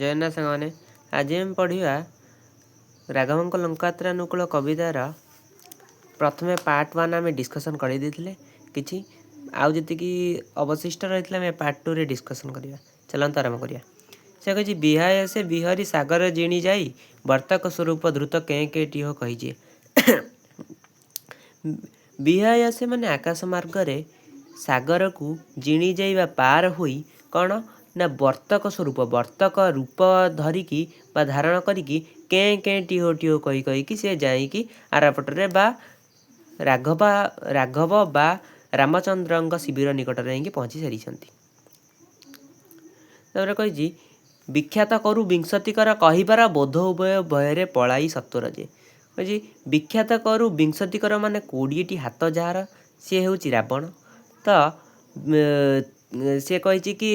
ଜୟ ସାଙ୍ଗମାନେ, ଆଜି ଆମେ ପଢ଼ିବା ରାଘବଙ୍କ ଲଙ୍କାତ୍ରାନୁକୂଳ କବିତାର ପ୍ରଥମେ ପାର୍ଟ ୱାନ୍। ଆମେ ଡିସ୍କସନ୍ କରିଦେଇଥିଲେ କିଛି, ଆଉ ଯେତିକି ଅବଶିଷ୍ଟ ରହିଥିଲା ଆମେ ପାର୍ଟ ଟୁରେ ଡିସ୍କସନ୍ କରିବା। ଚାଲନ୍ତୁ ଆରମ୍ଭ କରିବା। ସେ କହିଛି, ବିହାୟସେ ବିହରି ସାଗର ଜିଣି ଯାଇ ବର୍ତ୍ତକ ସ୍ୱରୂପ ଧୃତ କେଁ କେଁ ଟିହ କହିଛି। ବିହାୟସେ ମାନେ ଆକାଶ ମାର୍ଗରେ ସାଗରକୁ ଜିଣି ଯାଇ ବା ପାର ହୋଇ କ'ଣ ନା ବର୍ତ୍ତକ ସ୍ୱରୂପ, ବର୍ତ୍ତକ ରୂପ ଧରିକି ବା ଧାରଣ କରିକି କେଁ କେଁ ଟିହୋ ଟିହୋ କହି କହିକି ସେ ଯାଇକି ଆରପଟରେ ବା ରାଘବ ବା ରାମଚନ୍ଦ୍ରଙ୍କ ଶିବିର ନିକଟରେ ଯାଇକି ପହଞ୍ଚି ସାରିଛନ୍ତି। ତାପରେ କହିଛି, ବିଖ୍ୟାତ କରୁ ବିଂଶତିକର କହିବାର ବୋଧ ଉଭୟ ଭୟରେ ପଳାଇ ସତ୍ୱର ଯେ। କହିଛି, ବିଖ୍ୟାତ କରୁ ବିଂଶତିକର ମାନେ 20ଟି ହାତ ଯାହାର, ସିଏ ହେଉଛି ରାବଣ। ତ ସିଏ କହିଛି କି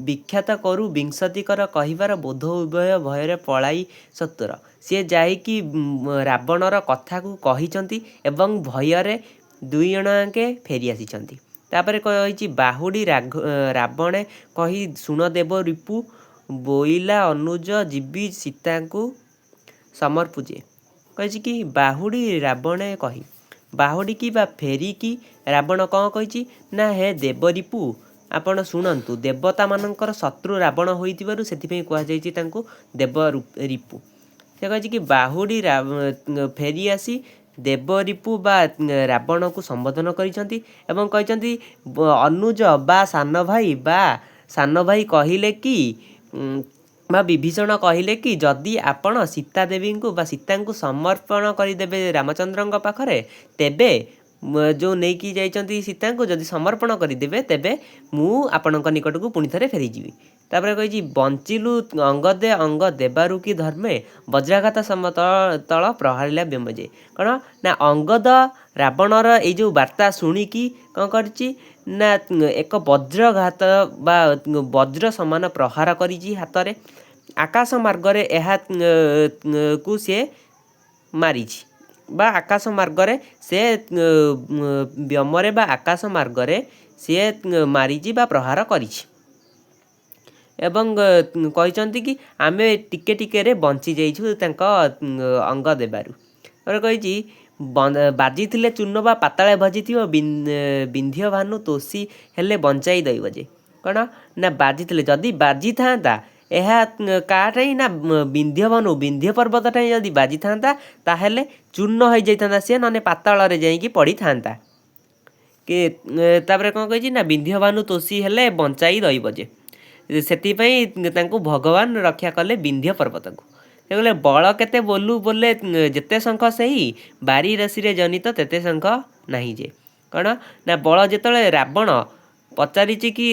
ବିଖ୍ୟାତ କରୁ ବିଂଶତିକର କହିବାର ବୋଧ ଉଭୟ ଭୟରେ ପଳାଇ ସତ୍ୱର। ସିଏ ଯାଇକି ରାବଣର କଥାକୁ କହିଛନ୍ତି ଏବଂ ଭୟରେ ଦୁଇ ଜଣ ଯାକେ ଫେରି ଆସିଛନ୍ତି। ତାପରେ କହିଛି, ବାହୁଡ଼ି ରାବଣେ କହି ଶୁଣ ଦେବ ରିପୁ ବୋଇଲା ଅନୁଜ ଯିବି ସୀତାଙ୍କୁ ସମର୍ପୁଜେ। କହିଛି କି ବାହୁଡ଼ି ରାବଣେ କହି, ବାହୁଡ଼ିକି ବା ଫେରିକି ରାବଣ କ'ଣ କହିଛି ନା, ହେ ଦେବରିପୁ, ଆପଣ ଶୁଣନ୍ତୁ। ଦେବତାମାନଙ୍କର ଶତ୍ରୁ ରାବଣ ହୋଇଥିବାରୁ ସେଥିପାଇଁ କୁହାଯାଇଛି ତାଙ୍କୁ ଦେବ ରିପୁ। ସେ କହିଛି କି ବାହୁଡ଼ି ଫେରି ଆସି ଦେବରିପୁ ବା ରାବଣକୁ ସମ୍ବୋଧନ କରିଛନ୍ତି ଏବଂ କହିଛନ୍ତି, ଅନୁଜ ବା ସାନ ଭାଇ ବା ସାନ ଭାଇ କହିଲେ କି ବା ବିଭୀଷଣ କହିଲେ କି ଯଦି ଆପଣ ସୀତା ଦେବୀଙ୍କୁ ବା ସୀତାଙ୍କୁ ସମର୍ପଣ କରିଦେବେ ରାମଚନ୍ଦ୍ରଙ୍କ ପାଖରେ, ତେବେ ଯେଉଁ ନେଇକି ଯାଇଛନ୍ତି ସୀତାଙ୍କୁ ଯଦି ସମର୍ପଣ କରିଦେବେ, ତେବେ ମୁଁ ଆପଣଙ୍କ ନିକଟକୁ ପୁଣି ଥରେ ଫେରିଯିବି। ତାପରେ କହିଛି, ବଞ୍ଚିଲୁ ଅଙ୍ଗଦେ ଅଙ୍ଗ ଦେବାରୁ କି ଧର୍ମେ ବଜ୍ରାଘାତ ସମତଳ ପ୍ରହାରିଲା ବ୍ୟୋମ ଯେ। କ'ଣ ନା ଅଙ୍ଗଦ ରାବଣର ଏଇ ଯେଉଁ ବାର୍ତ୍ତା ଶୁଣିକି କ'ଣ କରିଛି ନା ଏକ ବଜ୍ରଘାତ ବା ବଜ୍ର ସମାନ ପ୍ରହାର କରିଛି ହାତରେ। ଆକାଶ ମାର୍ଗରେ ଏହାକୁ ସିଏ ମାରିଛି ବା ଆକାଶ ମାର୍ଗରେ ସେ ବ୍ୟୋମରେ ବା ଆକାଶ ମାର୍ଗରେ ସିଏ ମାରିଛି ବା ପ୍ରହାର କରିଛି ଏବଂ କହିଛନ୍ତି କି ଆମେ ଟିକେ ଟିକେରେ ବଞ୍ଚି ଯାଇଛୁ ତାଙ୍କ ଅଙ୍ଗ ଦେବାରୁ। ତାପରେ କହିଛି, ବାଜିଥିଲେ ଚୂର୍ଣ୍ଣ ବା ପାତାଳେ ଭଜିଥିବ ବିନ୍ଧ୍ୟ ଭାନୁ ତୋଷୀ ହେଲେ ବଞ୍ଚାଇ ଦଇବ ଯେ। କ'ଣ ନା ବାଜିଥିଲେ, ଯଦି ବାଜିଥାନ୍ତା ଏହା କାହାଠାଇଁ ନା ବିନ୍ଧ୍ୟ ଭାନୁ, ବିନ୍ଧ୍ୟ ପର୍ବତ ଠାଇଁ ଯଦି ବାଜିଥାନ୍ତା, ତାହେଲେ ଚୂର୍ଣ୍ଣ ହେଇଯାଇଥାନ୍ତା ସିଏ, ନହେଲେ ପାତାଳରେ ଯାଇକି ପଡ଼ିଥାନ୍ତା କି। ତାପରେ କ'ଣ କହିଛି ନା ବିନ୍ଧ୍ୟ ଭାନୁ ତୋଷୀ ହେଲେ ବଞ୍ଚାଇ ଦଇବ ଯେ, ସେଥିପାଇଁ ତାଙ୍କୁ ଭଗବାନ ରକ୍ଷା କଲେ ବିନ୍ଧ୍ୟ ପର୍ବତକୁ। ସେ କହିଲେ, ବଳ କେତେ ବୋଲୁ ବୋଲେ ଯେତେ ଶଙ୍ଖ ସେହି ବାରି ରାଶିରେ ଜନିତ ତେତେ ଶଙ୍ଖ ନାହିଁ ଯେ। କ'ଣ ନା ବଳ, ଯେତେବେଳେ ରାବଣ ପଚାରିଛି କି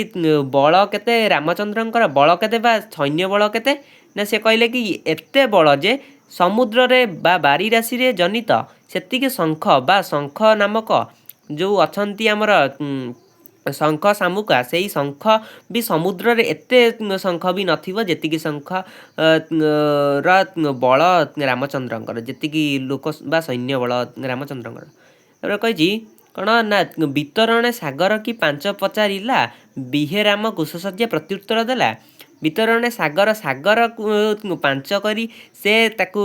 ବଳ କେତେ, ରାମଚନ୍ଦ୍ରଙ୍କର ବଳ କେତେ ବା ସୈନ୍ୟ ବଳ କେତେ, ନା ସେ କହିଲେ କି ଏତେ ବଳ ଯେ ସମୁଦ୍ରରେ ବା ବାରି ରାଶିରେ ଜନିତ ସେତିକି ଶଙ୍ଖ ବା ଶଙ୍ଖ ନାମକ ଯେଉଁ ଅଛନ୍ତି ଆମର ଶଙ୍ଖ ଶାମୁକା, ସେଇ ଶଙ୍ଖ ବି ସମୁଦ୍ରରେ ଏତେ ଶଙ୍ଖ ବି ନଥିବ ଯେତିକି ଶଙ୍ଖ ର ବଳ ରାମଚନ୍ଦ୍ରଙ୍କର, ଯେତିକି ଲୋକ ବା ସୈନ୍ୟ ବଳ ରାମଚନ୍ଦ୍ରଙ୍କର। ତାପରେ କହିଛି କ'ଣ ନା ବିତରଣେ ସାଗର କି ପାଞ୍ଚ ପଚାରିଲା ବିହେ ରାମ କୁଶଶଯ୍ୟା ପ୍ରତ୍ୟୁତ୍ତର ଦେଲା। ବିତରଣେ ସାଗର, ସାଗରକୁ ପାଞ୍ଚ କରି ସେ ତାକୁ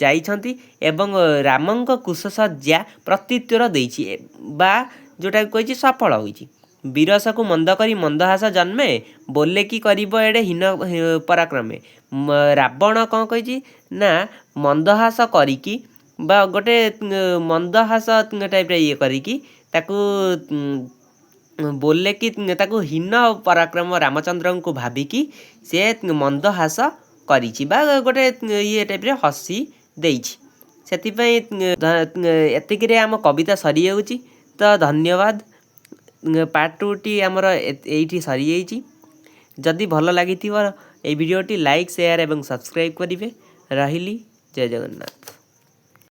ଯାଇଛନ୍ତି ଏବଂ ରାମଙ୍କ କୁଶଶଯ୍ୟା ପ୍ରତ୍ୟୁତ୍ତର ଦେଇଛି ବା ଯେଉଁଟାକୁ କହିଛି ସଫଳ ହୋଇଛି। ବୀରସକୁ ମନ୍ଦ କରି ମନ୍ଦହାସ ଜନ୍ମେ ବୋଲେ କି କରିବ ଏଡ଼େ ହୀନ ପରାକ୍ରମେ। ରାବଣ କ'ଣ କହିଛି ନା ମନ୍ଦହାସ କରିକି ବା ଗୋଟେ ମନ୍ଦହାସ ଟାଇପ୍ର ଇଏ କରିକି ତାକୁ ବୋଲେ କି ତାକୁ ହୀନ ପରାକ୍ରମ ରାମଚନ୍ଦ୍ରଙ୍କୁ ଭାବିକି ସେ ମନ୍ଦହାସ କରିଛି ବା ଗୋଟେ ଇଏ ଟାଇପ୍ରେ ହସି ଦେଇଛି। ସେଥିପାଇଁ ଏତିକିରେ ଆମ କବିତା ସରିଯାଉଛି। ତ ଧନ୍ୟବାଦ। ପାର୍ଟ ଟୁଟି ଆମର ଏଇଠି ସରିଯାଇଛି। ଯଦି ଭଲ ଲାଗିଥିବ ଏଇ ଭିଡ଼ିଓଟି, ଲାଇକ୍, ସେୟାର ଏବଂ ସବସ୍କ୍ରାଇବ୍ କରିବେ। ରହିଲି, ଜୟ ଜଗନ୍ନାଥ।